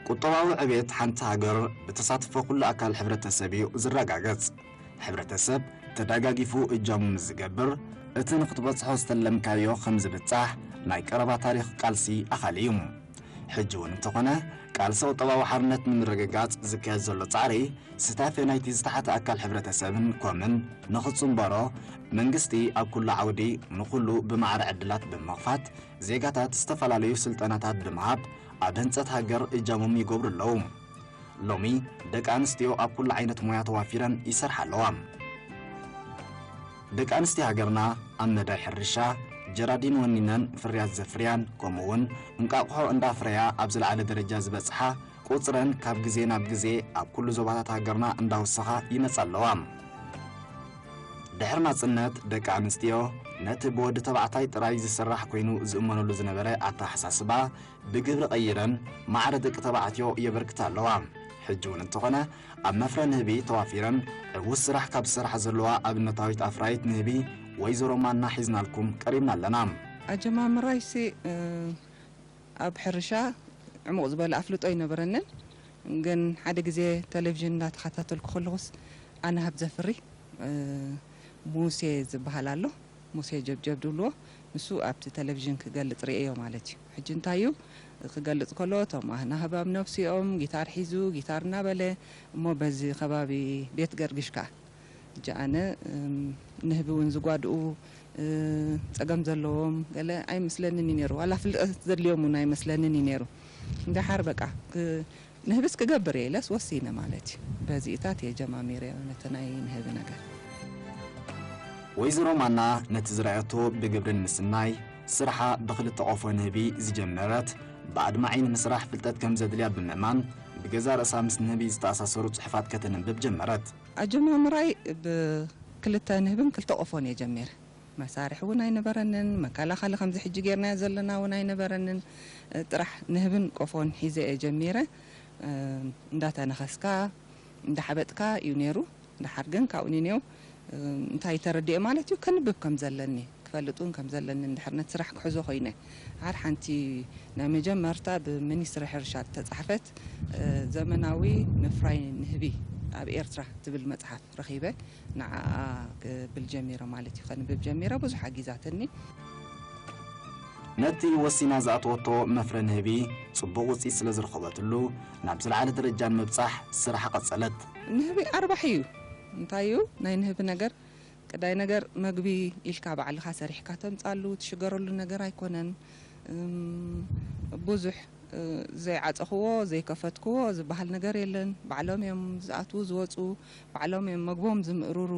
ቁጠባዊ ዕቤት ሓንቲ ሃገር ብተሳትፎ ኩሉ ኣካል ሕብረተሰብ እዩ ዝረጋገጽ። ሕብረተሰብ ተደጋጊፉ እጃሙ ምስ ዝገብር፣ እቲ ንኽትበጽሖ ዝተለምካዮ ከም ዝብጻሕ ናይ ቀረባ ታሪኽ ቃልሲ ኣኻሊ እዩ። ሕጂ እውን እንተኾነ፣ ቃልሲ ቁጠባዊ ሓርነት ንምርግጋጽ ዝካየድ ዘሎ ጻዕሪ፣ ስታፌ ናይቲ ዝተሓተ ኣካል ሕብረተሰብን ኮምን ንኽጽንበሮ፣ መንግስቲ ኣብ ኩሉ ዓውዲ ንኹሉ ብማዕረ ዕድላት ብምኽፋት፣ ዜጋታት ዝተፈላለዩ ስልጠናታት ብምሃብ፣ ኣብ ህንጸት ሃገር እጃሞም ይገብሩ ኣለዉ። ሎሚ፣ ደቂ ኣንስትዮ ኣብ ኩሉ ዓይነት ሞያ ተዋፊረን ይሰርሓ ኣለዋ። ደቂ ኣንስትዮ ሃገርና ኣብ መዳይ ሕርሻ፣ ጀራዲን ወኒነን ፍርያት ዘፍርያን፣ ከምኡ'ውን እንቃቑሖ እንዳፍረያ ኣብ ዝለዓለ ደረጃ ዝበጽሓ፣ ቁጽረን ካብ ግዜ ናብ ግዜ ኣብ ኩሉ ዞባታት ሃገርና እንዳወሰኻ ይመጻ ኣለዋ። ድሕሪ ናጽነት፣ ደቂ ኣንስትዮ ነቲ ብወዲ ተባዕታይ ጥራይ ዝስራሕ ኮይኑ ዝእመነሉ ዝነበረ ኣተሓሳስባ ብግብሪ ቀይረን፣ ማዕረ ደቂ ተባዕትዮ የበርክታ ኣለዋ። ሕጂ እውን እንተኾነ፣ ኣብ መፍረ ንህቢ ተዋፊረን ዕዉት ስራሕ ካብ ዝሰርሓ ዘለዋ ኣብነታዊት ኣፍራይት ንህቢ ወይዘሮ ማና ሒዝናልኩም ቀሪብና ኣለና። ኣጀማምራይሲ፣ እ፣ ኣብ ሕርሻ ዕሙቕ ዝበለ ኣፍልጦ ኣይነበረንን። ግን ሓደ ግዜ ቴሌቪዥን እንዳተኸታተልኩ ከለኹስ፣ ኣነ ሃብ ዘፍሪ፣ እ፣ ሙሴ ዝበሃል ኣሎ። ሙሴ ጀብጀብ ድብልዎ፣ ንሱ ኣብቲ ቴሌቪዥን ክገልጽ ርእየዮ ማለት እዩ። ሕጂ እንታይ እዩ ክገልጽ ከሎ፣ እቶም ኣህናህባም ነፍሲኦም ጊታር ሒዙ፣ ጊታር እናበለ፣ እሞ በዚ ከባቢ ቤት ገርግሽ ከኣ፣ ሕጂ ኣነ፣ እም፣ ንህቢ እውን ዝጓድኡ፣ እ፣ ጸገም ዘለዎም ገለ ኣይመስለንን እዩ ነይሩ። ዋላ ፍልጠት ዘድልዮም እውን ኣይመስለንን እዩ ነይሩ። እንድሓር በቃ፣ ክ-፣ ንህብስ ክገብር እየ ኢለስ ወሲነ ማለት እዩ። በዚእታት እየ ጀማሚረ ነቲ ናይ ንህቢ ነገር። ወይዘሮ ማና ነቲ ዝረኣየቶ ብግብሪ ንምስናይ፣ ስርሓ ብክልተ ቆፎ ንህቢ ዝጀመረት፣ ብኣድማዒ ንምስራሕ ፍልጠት ከም ዘድልያ ብምእማን፣ ብገዛእ ርእሳ ምስ ንህቢ ዝተኣሳሰሩ ጽሑፋት ከተንብብ ጀመረት። ኣጀማምራይ ብክልተ ንህብን ክልተ ቆፎን እየ ጀሚረ። መሳርሒ እውን ኣይነበረንን። መከላኸሊ ከምዚ ሕጂ ጌርናዮ ዘለና እውን ኣይነበረንን። ጥራሕ ንህብን ቆፎን ሒዘ እየ ጀሚረ። እንዳተነኸስካ፣ እንዳሓበጥካ እዩ ነይሩ። ደሓር ግን ካብኡ ንኔው እንታይ ተረዲኤ ማለት እዩ፣ ከንብብ ከም ዘለኒ፣ ክፈልጥ እውን ከም ዘለኒ፣ እንድሕር ነቲ ስራሕ ክሕዞ ኮይነ። ደሓር ሓንቲ ናይ መጀመርታ ብሚኒስትሪ ሕርሻ ዝተጻሕፈት፣ እ፣ ዘመናዊ ምፍራይ ንህቢ ኣብ ኤርትራ ትብል መጽሓፍ ረኺበ። ንዓኣ ክብል ጀሚረ ማለት እዩ፣ ከንብብ ጀሚረ። ብዙሕ ኣጊዛትኒ። ነቲ ወሲና ዝኣተወቶ መፍረ ንህቢ ጽቡቕ ውጽኢት ስለ ዝረኸበትሉ፣ ናብ ዝለዓለ ደረጃ ንምብጻሕ ስራሕ ቀጸለት። ንህቢ ኣርባሒ እዩ። እንታይ እዩ ናይ ንህቢ ነገር? ቀዳይ ነገር፣ መግቢ ኢልካ ባዕልኻ ሰሪሕካ ተምጻሉ ትሽገረሉ ነገር ኣይኮነን። እም፣ ብዙሕ፣ እ፣ ዘይዓጸኽዎ፣ ዘይከፈትክዎ ዝበሃል ነገር የለን። ባዕሎም እዮም ዝኣትዉ ዝወጹ፣ ባዕሎም እዮም መግቦም ዝምእርሩ።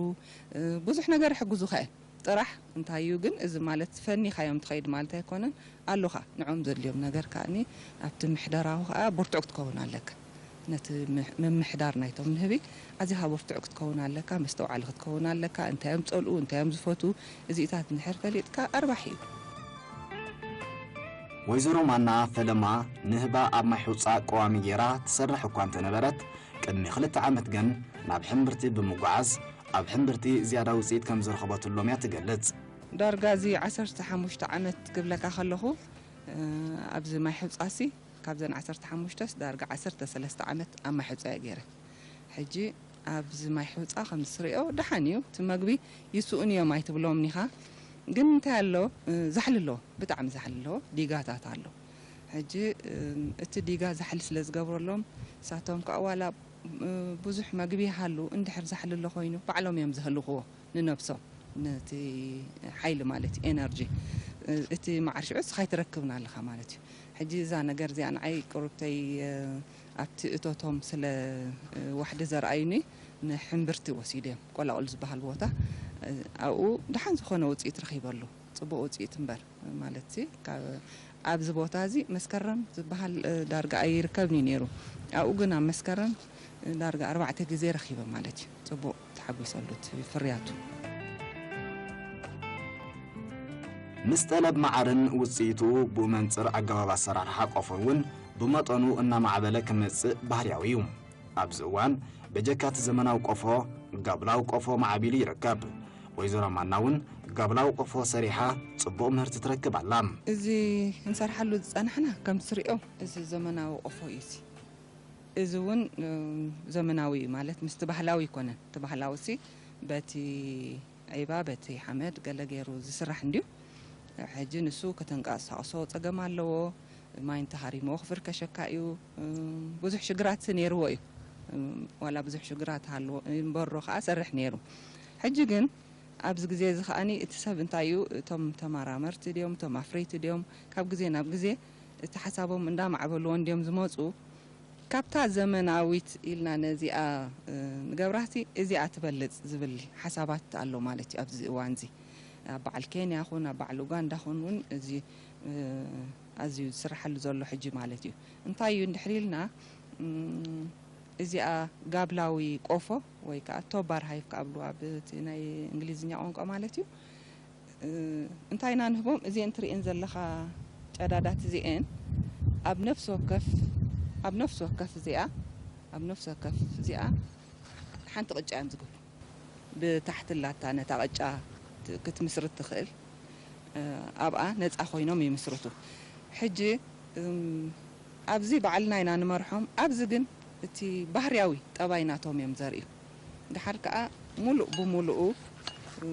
እ፣ ብዙሕ ነገር ይሕግዙኻ እዮም። ጥራሕ እንታይ እዩ ግን፣ እዚ ማለት ፈኒኻዮም ትኸይድ ማለት ኣይኮነን። ኣሉኻ ንዖም ዘድልዮም ነገር ከኣኒ ኣብቲ ምሕደራዊ ከኣ ብርቱዕ ክትከውን ኣለካ። ነቲ ምሕ-፣ ምምሕዳር ናይቶም ንህቢ ኣዚኻ ብርቱዕ ክትከውን ኣለካ፣ መስተውዓሊ ክትከውን ኣለካ። እንታይ እዮም ዝጸልኡ፣ እንታይ እዮም ዝፈትዉ፣ እዚኢታት እንድሕር ፈሊጥካ ኣርባሒ እዩ። ወይዘሮ ማና ፈለማ ንህባ ኣብ ማይ ሑጻ ቀዋሚ ጌራ ትሰርሕ እኳ እንተነበረት፣ ቅድሚ ክልተ ዓመት ግን ናብ ሕምብርቲ ብምጓዓዝ፣ ኣብ ሕምብርቲ ዝያዳ ውጽኢት ከም ዝረኸበትሎም እያ ትገልጽ። ዳርጋ እዚ ዓሰርተ ሓሙሽተ ዓመት ክብለካ ከለኹ፣ እ፣ ኣብዚ ማይ ሑጻሲ፣ ካብዘን ዓሰርተ ሓሙሽተስ ዳርጋ ዓሰርተ ሰለስተ ዓመት ኣብ ማይ ሑጻ እየ ገይረ። ሕጂ ኣብዚ ማይ ሑጻ ከም ዝስሪኦ ደሓን እዩ። እቲ መግቢ ይስኡን እዮም ኣይትብሎም ኒኻ። ግን እንታይ ኣሎ፣ እ፣ ዛሕሊ ኣለዎ፣ ብጣዕሚ ዛሕሊ ኣለዎ፣ ዲጋታት ኣሎ። ሕጂ፣ እ፣ እቲ ዲጋ ዛሕሊ ስለ ዝገብረሎም፣ ንሳቶም ከኣ ዋላ፣ እ፣ ብዙሕ መግቢ ይሃሉ፣ እንድሕር ዛሕሊ ኣሎ ኮይኑ፣ ባዕሎም እዮም ዘህልኽዎ ንነብሶም፣ ነቲ ሓይሊ ማለት እዩ፣ ኤነርጂ፣ እ፣ እቲ መዓር ሽዑ ንስኻ ኣይትረክብን ኣለኻ ማለት እዩ። ሕጂ እዛ ነገር እዚኣ ንዓይ ቅሩብተይ፣ እ፣ ኣብቲ እቶቶም ስለ፣ እ፣ ዋሕዲ ዘርኣዩኒ፣ ንሕምብርቲ ወሲደ እዮም፣ ቆላቑል ዝበሃል ቦታ፣ እ፣ ኣብኡ ደሓን ዝኾነ ውጽኢት ረኺበሉ፣ ጽቡቕ ውጽኢት እምበር። ማለትሲ፣ ካብ፣ ኣብዚ ቦታ እዚ መስከረም ዝበሃል፣ እ፣ ዳርጋ ኣይርከብን እዩ ነይሩ። ኣብኡ ግን ኣብ መስከረም፣ እ፣ ዳርጋ ኣርባዕተ ግዜ ረኺበ ማለት እዩ። ጽቡቕ ተሓጒሰሉ እቲ ፍርያቱ። ምስ ጠለብ መዓርን ውጽኢቱ ብኡ መንጽር ኣገባብ ኣሰራርሓ ቆፎ እውን ብመጠኑ እናማዕበለ ክመጽእ ባህርያዊ እዩ። ኣብዚ እዋን በጀካ እቲ ዘመናዊ ቆፎ፣ ጋብላዊ ቆፎ ማዕቢሉ ይርከብ። ወይዘሮ ማና እውን ጋብላዊ ቆፎ ሰሪሓ ጽቡቕ ምህርቲ ትረክብ ኣላ። እዚ ክንሰርሓሉ ዝጸናሕና ከም ትሪኦ፣ እዚ ዘመናዊ ቆፎ እዩ እዚ። እዚ እውን እም፣ ዘመናዊ እዩ ማለት ምስቲ ባህላዊ ኣይኮነን። እቲ ባህላዊ ሲ በቲ ዒባ በቲ ሓመድ ገለ ገይሩ ዝስራሕ እንድዩ። ሕጂ ንሱ ከተንቀሳቕሶ ጸገም ኣለዎ። ማይ እንተሃሪምዎ ክፍርከሸካ እዩ። እም፣ ብዙሕ ሽግራት ነይርዎ እዩ። እም፣ ዋላ ብዙሕ ሽግራት ሃልዎ እምበሮ ከዓ ሰርሕ ነይሩ። ሕጂ ግን ኣብዚ ግዜ እዚ ከኣኒ እቲ ሰብ እንታይ እዩ፣ እቶም ተመራመርቲ ድዮም፣ እቶም ኣፍረይቲ ድዮም፣ ካብ ግዜ ናብ ግዜ እቲ ሓሳቦም እንዳማዕበልዎ እንድዮም ዝመፁ። ካብታ ዘመናዊት ኢልና ነዚኣ፣ እ፣ ንገብራሲ እዚኣ ትበልፅ ዝብል ሓሳባት ኣሎ ማለት እዩ። ኣብዚ እዋን እዚ ኣብ በዓል ኬንያ ኹን ኣብ በዓል ኡጋንዳ ኹን እውን እዚ፣ እ፣ ኣዝዩ ዝስራሓሉ ዘሎ ሕጂ ማለት እዩ። እንታይ እዩ እንድሕር ኢልና፣ እም፣ እዚኣ ጋብላዊ ቆፎ ወይ ከዓ ቶባር ሃይፍ ክኣብሉ ኣብ እቲ ናይ እንግሊዝኛ ቋንቋ ማለት እዩ። እ፣ እንታይ ኢና ንህቦም? እዚአን ትርእየን ዘለኻ ጨዳዳት እዚአን ኣብ ነፍሲ ወከፍ፣ ኣብ ነፍሲ ወከፍ እዚኣ፣ ኣብ ነፍሲ ወከፍ እዚኣ ሓንቲ ቅጫ እዮም ዝገብሩ። ብታሕቲ ላታ ነታ ቅጫ ት-፣ ክትምስርት ትኽእል፣ እ፣ ኣብኣ ነፃ ኮይኖም ይምስርቱ። ሕጂ፣ እም፣ ኣብዚ ባዕልና ኢና ንመርሖም፣ ኣብዚ ግን እቲ ባህርያዊ ጠባይ ናቶም እዮም ዘርእዩ። ድሓር ከኣ ሙሉእ ብምሉኡ፣ እ፣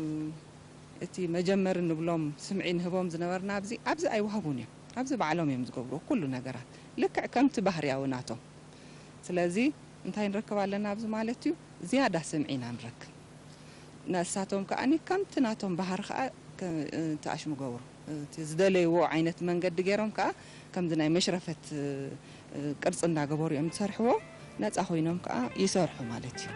እቲ መጀመሪ ንብሎም ስምዒ ንህቦም ዝነበርና ኣብዚ፣ ኣብዚ ኣይወሃቡን እዮም። ኣብዚ ባዕሎም እዮም ዝገብርዎ ኩሉ ነገራት። ልክዕ ከምቲ ባህርያዊ ናቶም። ስለዚ እንታይ ንረክብ ኣለና ኣብዚ ማለት እዩ? ዝያዳ ስምዒ ኢና ንረክብ። ንሳቶም ከኣ ከምቲ ናቶም ባህሪ ከኣ ከ-፣ እ፣ ተኣሽሙ ገብሩ። እቲ ዝደለይዎ ዓይነት መንገዲ ገይሮም ከኣ ከምዚ ናይ መሽረፈት፣ እ፣ ቅርጺ እንዳገበሩ እዮም ዝሰርሕዎ። ነጻ ኮይኖም ከኣ ይሰርሑ ማለት እዩ።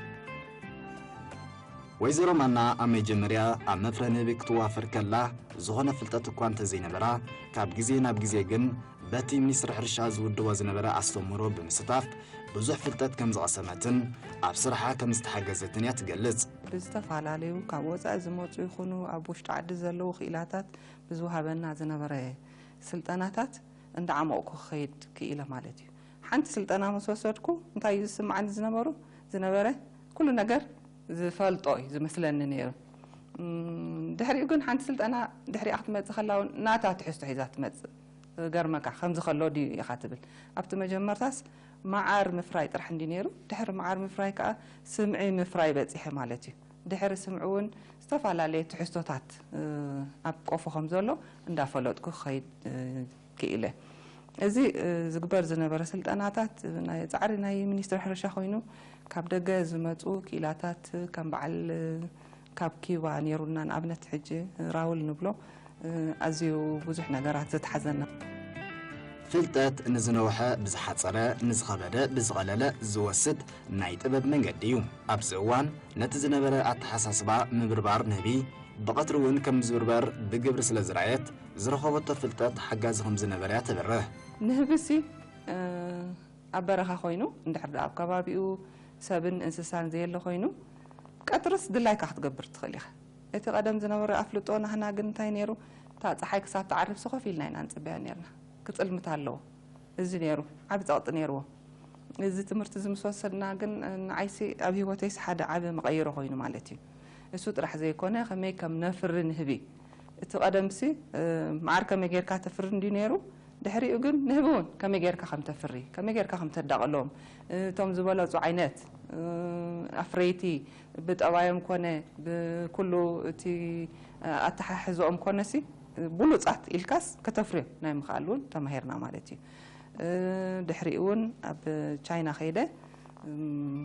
ወይዘሮ ማና ኣብ መጀመርያ ኣብ መፍረ ንህቢ ክትዋፈር ከላ ዝኾነ ፍልጠት እኳ እንተዘይነበራ፣ ካብ ግዜ ናብ ግዜ ግን በቲ ሚኒስትሪ ሕርሻ ዝውድቦ ዝነበረ ኣስተምህሮ ብምስታፍ ብዙሕ ፍልጠት ከም ዝቐሰመትን ኣብ ስርሓ ከም ዝተሓገዘትን እያ ትገልጽ። ብዝተፈላለዩ ካብ ወጻኢ ዝመጹ ይኹኑ ኣብ ውሽጢ ዓዲ ዘለዉ ክኢላታት ብዝወሃበና ዝነበረ ስልጠናታት እንዳዓመቕኩ ክኸይድ ክኢለ ማለት እዩ። ሓንቲ ስልጠና ምስ ወሰድኩ እንታይ እዩ ዝስምዓኒ ዝነበሩ ዝነበረ ኩሉ ነገር ዝፈልጦ እዩ ዝመስለኒ ነይሩ። እም፣ ድሕሪኡ ግን ሓንቲ ስልጠና ድሕሪኣ ክትመጽእ ከላ እውን ናታ ትሕዝቶ ሒዛ ትመጽእ። ገርመካ ከምዚ ከሎ ድዩ ኢኻ ትብል። ኣብቲ መጀመርታስ መዓር ምፍራይ ጥራሕ እንዲ ነይሩ። ድሕሪ መዓር ምፍራይ ከዓ ስምዒ ምፍራይ በጺሐ ማለት እዩ። ድሕሪ ስምዒ እውን ዝተፈላለየ ትሕዝቶታት፣ እ፣ ኣብ ቆፎ ከም ዘሎ እንዳፈለጥኩ ክኸይድ፣ እ፣ ክኢለ። እዚ፣ እ፣ ዝግበር ዝነበረ ስልጠናታት ናይ ጻዕሪ ናይ ሚኒስትሪ ሕርሻ ኮይኑ ካብ ደገ ዝመጹ ክኢላታት ከም በዓል፣ እ፣ ካብ ኪዩባ ነይሩና ንኣብነት ሕጂ ራውል ንብሎ፣ እ፣ ኣዝዩ ብዙሕ ነገራት ዘትሓዘና። ፍልጠት ንዝነውሐ ብዝሓጸረ፣ ንዝኸበደ ብዝቐለለ ዝወስድ ናይ ጥበብ መንገዲ እዩ። ኣብዚ እዋን ነቲ ዝነበረ ኣተሓሳስባ ምብርባር ንህቢ ብቐትሪ እውን ከም ዝብርበር ብግብሪ ስለ ዝረኣየት ዝረኸበቶ ፍልጠት ሓጋዚ ከም ዝነበረ እያ ተብርህ። ንህብሲ፣ እ፣ ኣብ በረኻ ኮይኑ እንድሕር ደኣ ኣብ ከባቢኡ ሰብን እንስሳን ዘየለ ኮይኑ ቀትርስ ድላይካ ክትገብር ትኽእል ኢኻ። እቲ ቀደም ዝነበረ ኣፍልጦ ናህና ግን እንታይ ነይሩ? እታ ፀሓይ ክሳብ ትዓርብሲ ኮፍ ኢልና ኢና ንፅበያ ነርና። ክፅልምት ኣለዎ። እዚ ነይሩ። ዓቢ ፀቕጢ ነይርዎ። እዚ ትምህርቲ እዚ ምስ ወሰድና ግን ንዓይሲ ኣብ ህይወተይሲ ሓደ ዓቢ መቐይሮ ኮይኑ ማለት እዩ። እሱ ጥራሕ ዘይኮነ ከመይ ከም ነፍሪ ንህቢ እቲ ቀደምሲ፣ እ፣ መዓር ከመይ ጌርካ ተፍሪ እንድዩ ነይሩ። ድሕሪኡ ግን ንህቢ እውን ከመይ ጌርካ ከም ተፍሪ፣ ከመይ ጌርካ ከም ተዳቕሎም፣ እቶም ዝበለጹ ዓይነት፣ እ፣ ኣፍረይቲ ብጠባዮም ኮነ ብኩሉ እቲ ኣተሓሕዝኦም ኮነሲ ብሉጻት ኢልካስ ከተፍርዮም ናይ ምኽኣል እውን ተማሂርና ማለት እዩ። እ፣ ድሕሪኡ እውን ኣብ ቻይና ከይደ፣ እም፣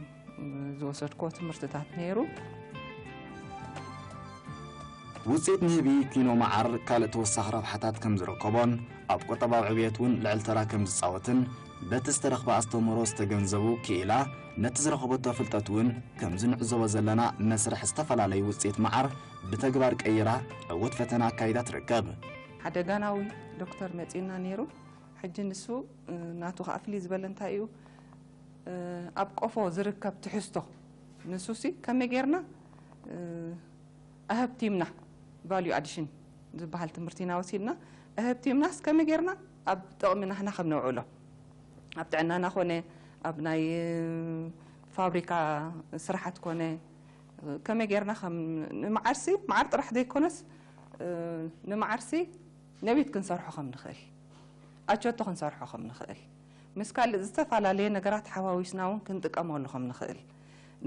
ዝወሰድክዎ ትምህርትታት ነይሩ። ውፅኢት ንህቢ ኪኖ መዓር ካልእ ተወሳኺ ረብሓታት ከም ዝርከቦን ኣብ ቁጠባዊ ዕብየት እውን ልዕል ተራ ከም ዝፃወትን በቲ ዝተረኽበ ኣስተምህሮ ዝተገንዘቡ ክኢላ ነቲ ዝረኸበቶ ፍልጠት እውን ከምዚ ንዕዘቦ ዘለና መስርሕ ዝተፈላለዩ ውፅኢት መዓር ብተግባር ቀይራ ዕውት ፈተና ኣካይዳ ትርከብ። ሓደ ጋናዊ ዶክተር መጺኡና ነይሩ። ሕጂ ንሱ፣ እ፣ ናቱ ከኣ ፍልይ ዝበለ እንታይ እዩ፣ እ፣ ኣብ ቆፎ ዝርከብ ትሕዝቶ ንሱሲ ከመይ ጌርና፣ እ፣ ኣሀብቲምና ቫልዩ ኣዲሽን ዝበሃል ትምህርቲ ኢና ወሲድና። ኣሀብቲምናስ ከመይ ጌርና ኣብ ጥቕሚ ናህና ከም ነውዕሎ፣ ኣብ ጥዕናና ኮነ ኣብ ናይ ፋብሪካ ስራሓት ኮነ ከመይ ጌርና ከም ንመዓርሲ፣ መዓር ጥራሕ ዘይኮነስ፣ እ፣ ንመዓርሲ ነቤት ክንሰርሖ ከም ንኽእል፣ ኣቸቶ ክንሰርሖ ከም ንኽእል፣ ምስ ካልእ ዝተፈላለየ ነገራት ሓዋዊስና እውን ክንጥቀመሉ ከም ንኽእል፣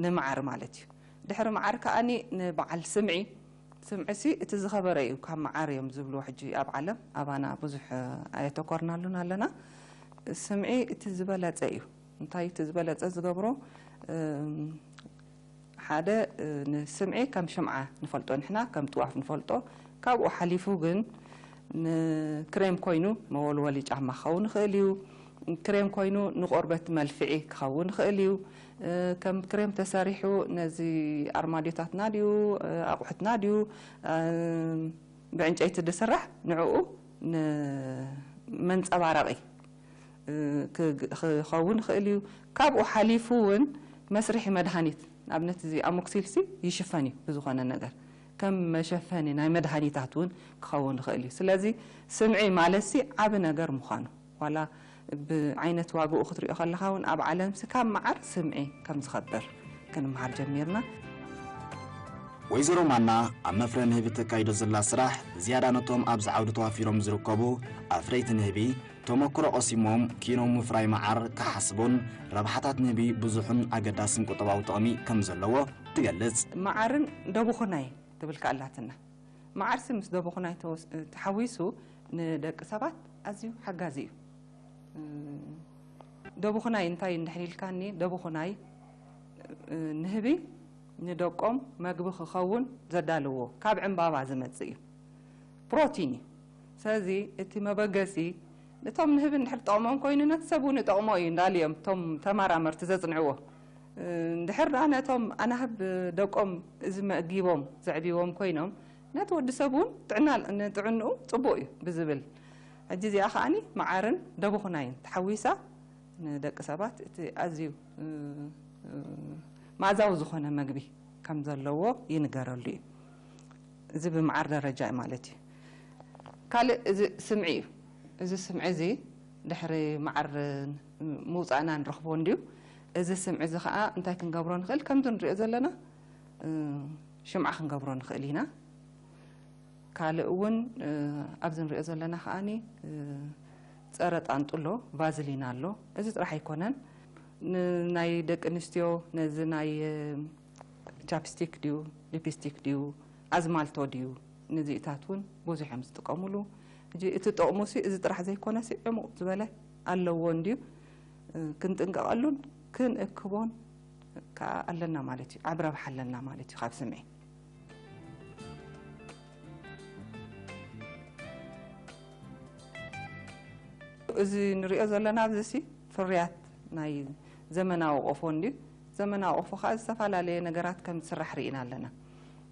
ንመዓር ማለት እዩ። ድሕሪ መዓር ከኣኒ ንበዓል ስምዒ፣ ስምዒ ሲ እቲ ዝኸበረ እዩ፣ ካብ መዓር እዮም ዝብልዎ። ሕጂ ኣብ ዓለም ኣባና ብዙሕ ኣየተኮርናሉን ኣለና። ስምዒ እቲ ዝበለጸ እዩ። እንታይ እቲ ዝበለጸ ዝገብሮ? እም፣ ሓደ፣ እ፣ ንስምዒ ከም ሽምዓ ንፈልጦ ንሕና፣ ከም ጥዋፍ ንፈልጦ። ካብኡ ሓሊፉ ግን ንክሬም ኮይኑ መወልወሊ ጫማ ክኸውን ይኽእል እዩ። ክሬም ኮይኑ ንቆርበት መልፍዒ ክኸውን ይኽእል እዩ። እ፣ ከም ክሬም ተሰሪሑ ነዚ ኣርማድዮታትና ድዩ፣ እ፣ ኣቑሑትና ድዩ፣ እ፣ ብዕንጨይቲ ዝስራሕ ንዕኡ ንመንጸባረቒ እ፣ ክግ-፣ ክኸውን ይኽእል እዩ። ካብኡ ሓሊፉ እውን መስርሒ መድሃኒት፣ ንኣብነት እዚ ኣሞክሲልሲ ይሽፈን እዩ ብዝኾነ ነገር። ከም መሸፈኒ ናይ መድሃኒታት እውን ክኸውን ይኽእል እዩ። ስለዚ ስምዒ ማለትሲ ዓቢ ነገር ምዃኑ፣ ዋላ ብዓይነት ዋግኡ ክትሪኦ ከለኻ እውን ኣብ ዓለምሲ ካብ መዓር ስምዒ ከም ዝኸብር ክንምሃር ጀሚርና። ወይዘሮ ማና ኣብ መፍረ ንህቢ ተካይዶ ዘላ ስራሕ ብዝያዳ ነቶም ኣብዚ ዓውዲ ተዋፊሮም ዝርከቡ ኣፍረይቲ ንህቢ ተመክሮ ቀሲሞም ኪኖም ምፍራይ መዓር ክሓስቡን ረብሓታት ንህቢ ብዙሕን ኣገዳስን ቁጠባዊ ጥቕሚ ከም ዘለዎ ትገልጽ። መዓርን ደቡኹናይ ትብል ከኣላትና። መዓርሲ ምስ ደቡኹናይ ተወስ-፣ ተሓዊሱ ንደቂ ሰባት ኣዝዩ ሓጋዚ እዩ። እ፣ ደቡኹናይ እንታይ እንድሕር ኢልካኒ፣ ደቡኹናይ፣ እ፣ ንህቢ ንደቆም መግቢ ክኸውን ዘዳልዎ ካብ ዕምባባ ዝመጽእ እዩ። ፕሮቲን እዩ። ስለዚ እቲ መበገሲ ነቶም ንህቢ እንድሕር ጠቕሞም ኮይኑ ነቲ ሰብ እውን ይጠቕሞ እዩ እንዳልዮም እቶም ተመራመርቲ ዘጽንዕዎ። እ፣ እንድሕር ደኣ ነቶም ኣናህብ ደቆም እዚ መጊቦም ዘዕብይዎም ኮይኖም ነቲ ወዲ ሰብ እውን ጥዕና፣ ንጥዕንኡ ጽቡቕ እዩ ብዝብል። ሕጂ እዚኣ ከኣኒ መዓርን ደቡኹናይን ተሓዊሳ ንደቂ ሰባት እቲ ኣዝዩ፣ እ፣ እ፣ መኣዛዊ ዝኾነ መግቢ ከም ዘለዎ ይንገረሉ እዩ። እዚ ብመዓር ደረጃ እዩ ማለት እዩ። ካልእ እዚ ስምዒ እዩ። እዚ ስምዒ እዚ ድሕሪ መዓር ምውጻእና ንረኽቦ እንድዩ። እዚ ስምዒ እዚ ኸኣ እንታይ ክንገብሮ ንኽእል? ከምዚ ንሪኦ ዘለና፣ እ፣ ሽምዓ ክንገብሮ ንኽእል ኢና። ካልእ እውን፣ እ፣ ኣብዚ ንሪኦ ዘለና ከኣኒ፣ እ፣ ጸረ ጣንጡ ኣሎ፣ ቫዝሊን ኣሎ። እዚ ጥራሕ ኣይኮነን። ን-፣ ናይ ደቂ ኣንስትዮ ነዚ ናይ፣ እ፣ ቻፕስቲክ ድዩ፣ ሊፕስቲክ ድዩ፣ ኣዝማልቶ ድዩ፣ ንዚእታት እውን ብዙሕ እዮም ዝጥቀሙሉ። ሕጂ እቲ ጥቕሙሲ እዚ ጥራሕ ዘይኮነሲ ዕሙቕ ዝበለ ኣለዎ እንድዩ። እ፣ ክንጥንቀቐሉን ክንእክቦን ከኣ ኣለና ማለት እዩ። ዓቢ ረብሓ ኣለና ማለት እዩ ካብ ስምዒ። እዚ ንሪኦ ዘለና ኣብዚሲ ፍርያት ናይ ዘመናዊ ቆፎ እንድዩ። ዘመናዊ ቆፎ ከኣ ዝተፈላለየ ነገራት ከም ዝስራሕ ርኢና ኣለና።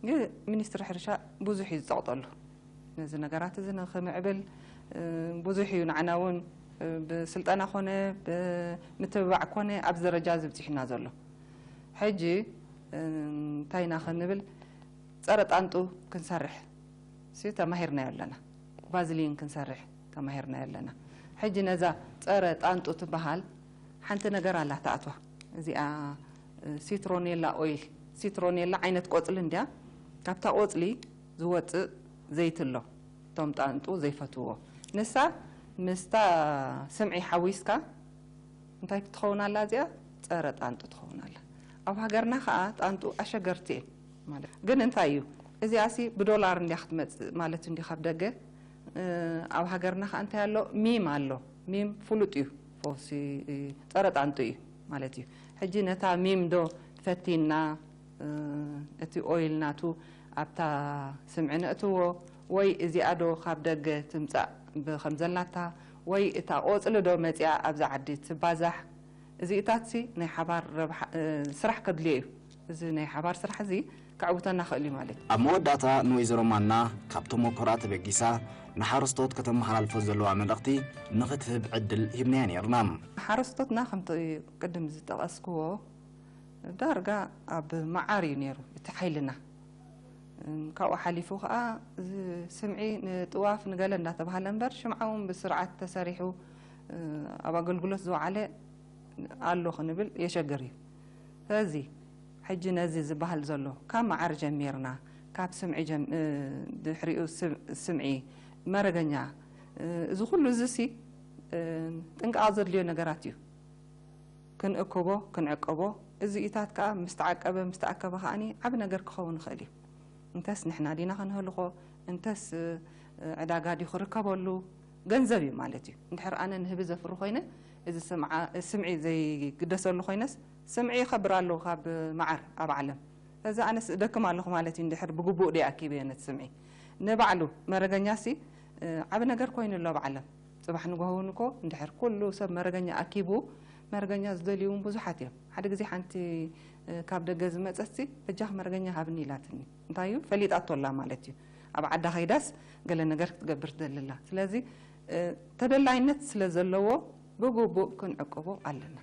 ግን ሚኒስትሪ ሕርሻ ብዙሕ እዩ ዝጸቕጠሉ። ነዚ ነገራት እዚ ንኽምዕብል፣ እ፣ ብዙሕ እዩ ንዓና እውን፣ እ፣ ብስልጠና ኮነ ብምትብባዕ ኮነ ኣብዚ ደረጃ እዚ ብጺሕና ዘሎ። ሕጂ፣ እ፣ እንታይ ኢና ክንብል፣ ጸረ ጣንጡ ክንሰርሕ ሲ ተማሂርናዮ ኣለና። ቫዝሊን ክንሰርሕ ተማሂርናዮ ኣለና። ሕጂ ነዛ ጸረ ጣንጡ ትበሃል ሓንቲ ነገር ኣላ ትኣትዋ። እዚኣ፣ እ፣ ሲትሮኔላ ኦይል፣ ሲትሮኔላ ዓይነት ቆጽሊ እንድያ። ካብታ ቆጽሊ ዝወጽእ ዘይቲ ኣሎ። እቶም ጣንጡ ዘይፈትውዎ። ንሳ ምስታ ስምዒ ሓዊስካ እንታይ ትኸውን ኣላ እዚኣ? ጸረ ጣንጡ ትኸውን ኣላ። ኣብ ሃገርና ኸኣ ጣንጡ ኣሸገርቲ እዮም ማለት። ግን እንታይ እዩ? እዚኣሲ ብዶላር እንድያ ክትመጽእ ማለት እንድዩ ካብ ደገ። እ፣ ኣብ ሃገርና ኸኣ እንታይ ኣሎ? ሚም ኣሎ። ሚም ፍሉጥ እዩ። ፈውሲ፣ እ፣ ጸረ ጣንጡ እዩ ማለት እዩ። ሕጂ ነታ ሚም ዶ ፈቲና፣ እ፣ እቲ ኦይል ናቱ ኣብታ ስምዒ ነእትዎ፣ ወይ እዚኣ ዶ ካብ ደገ ትምጻእ ብ-፣ ከም ዘላታ፣ ወይ እታ ቆጽሊ ዶ መጺኣ ኣብዛ ዓዲ ትባዛሕ? እዚእታትሲ ናይ ሓባር ረብሓ፣ እ፣ ስራሕ ከድልዮ እዩ። እዚ ናይ ሓባር ስራሕ እዚ ከዕውተና ክእል እዩ ማለት እዩ። ኣብ መወዳእታ ንወይዘሮ ማና ካብ ተመክሮኣ ተበጊሳ ንሓረስቶት ከተመሓላልፎ ዘለዋ መልእኽቲ ንኽትህብ ዕድል ሂብናያ ነይርና። ሓረስቶትና ከምቲ ቅድም ዝጠቐስክዎ ዳርጋ ኣብ መዓር እዩ ነይሩ እቲ ሓይልና። እም፣ ካብኡ ሓሊፉ ኸኣ እዚ ስምዒ ንጥዋፍ ንገለ እንዳተባሃለ እምበር ሽምዓ እውን ብስርዓት ተሰሪሑ፣ እ፣ ኣብ ኣገልግሎት ዝወዓለ ኣሎ ክንብል የሸግር እዩ። ስለዚ ሕጂ ነዚ ዝበሃል ዘሎ ካብ መዓር ጀሚርና፣ ካብ ስምዒ ጀም-፣ እ፣ ድሕሪኡ ስም-፣ ስምዒ፣ መረገኛ፣ እ፣ እዚ ኩሉ እዚሲ ጥንቃቕ ዘድልዮ ነገራት እዩ። ክንእክቦ፣ ክንዕቅቦ፣ እዚ ኢታት ከዓ ምስ ተዓቀበ፣ ምስ ተኣከበ ከዓኒ ዓቢ ነገር ክኸውን ይኽእል እዩ። እንተስ ንሕና ዲና ክንህልኾ፣ እንተስ ዕዳጋ ድዩ ክርከበሉ፣ ገንዘብ እዩ ማለት እዩ። እንድሕር ኣነ ንህቢ ዘፍሪ ኮይነ፣ እዚ ስምዓ-፣ ስምዒ ዘይግደሰሉ ኮይነስ፣ ስምዒ ይኸብር ኣሎ ካብ መዓር ኣብ ዓለም። እዚ ኣነስ እደክም ኣለኹ ማለት እዩ። እንድሕር ብግቡእ ደይ ኣኪበዮ ነቲ ስምዒ፣ ንባዕሉ መረገኛሲ ዓቢ ነገር ኮይኑ ኣሎ ኣብ ዓለም። ጽባሕ ንግሆ እውን እኮ እንድሕር ኩሉ ሰብ መረገኛ ኣኪቡ፣ መረገኛ ዝደልዩ እውን ብዙሓት እዮም። ሓደ ግዜ ሓንቲ ካብ ደገ ዝመጸትሲ፣ በጃኽ መረገኛ ሃብኒ ኢላትኒ። እንታይ እዩ? ፈሊጣቶ ኣላ ማለት እዩ። ኣብ ዓዳ ከይዳስ ገለ ነገር ክትገብር ትደሊ ኣላ። ስለዚ ተደላይነት ስለ ዘለዎ፣ ብግቡእ ክንዕቅቦ ኣለና።